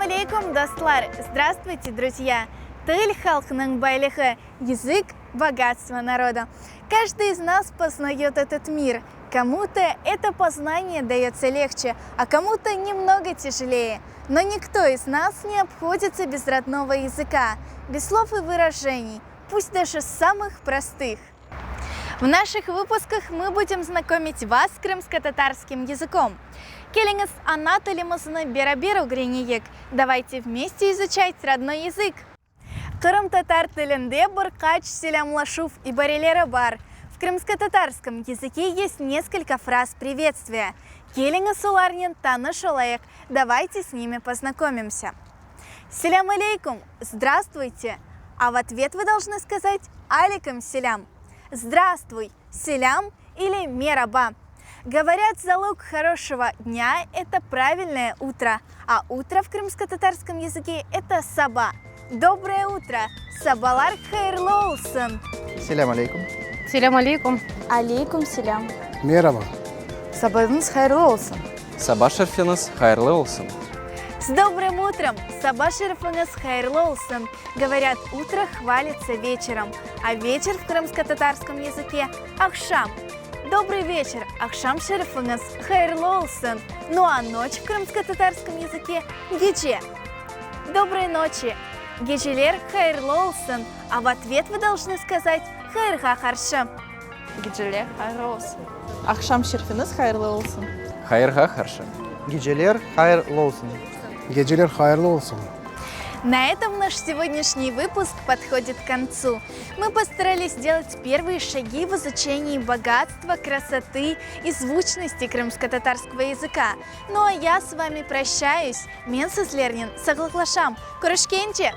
Selâm aleykum, dostlar! Zdravstvuyte, druzya! Til, halqnıñ baylığı, Язык, богатство народа. Каждый из нас познает этот мир. Кому-то это познание дается легче, а кому-то немного тяжелее. Но никто из нас не обходится без родного языка, без слов и выражений, пусть даже самых простых. В наших выпусках мы будем знакомить вас с крымско-татарским языком. Keliñiz ana tilimizni beraber ögreneyik. Давайте вместе изучать родной язык. Qırımtatar tilinde bir qaç selâmlaşuv ibareleri bar. В крымско-татарском языке есть несколько фраз приветствия. Keliñiz olarnen tanış olayıq, давайте с ними познакомимся. Selâm aleyküm, здравствуйте! А в ответ вы должны сказать Aleyküm selâm. Здравствуй, selâm или meraba. Говорят, залог хорошего дня – это правильное утро, а утро в крымско-татарском языке – это saba. Доброе утро! Sabalar hayırlı olsun! Selâm aleyküm. Selâm aleyküm. Aleyküm selâm. Meraba. Sabañız hayırlı olsun. Saba şerifiñiz hayırlı olsun. С добрым утром! Saba şerifiñiz hayırlı olsun! Говорят, утро хвалится вечером, а вечер в крымско-татарском языке – aqşam. Добрый вечер, aqşam şerifiñiz hayırlı olsun. Ну а ночь в крымско-татарском языке – gece. Доброй ночи, geceler hayırlı olsun. А в ответ вы должны сказать hayırğa qarşı. Geceler hayırlı olsun. Aqşam şerifiñiz hayırlı olsun. Hayırğa qarşı. Geceler hayırlı olsun. Geceler hayırlı olsun. На этом наш сегодняшний выпуск подходит к концу. Мы постарались сделать первые шаги в изучении богатства, красоты и звучности крымско-татарского языка. Ну а я с вами прощаюсь. Men sizlernen sağlıqlaşam. Körüşkence!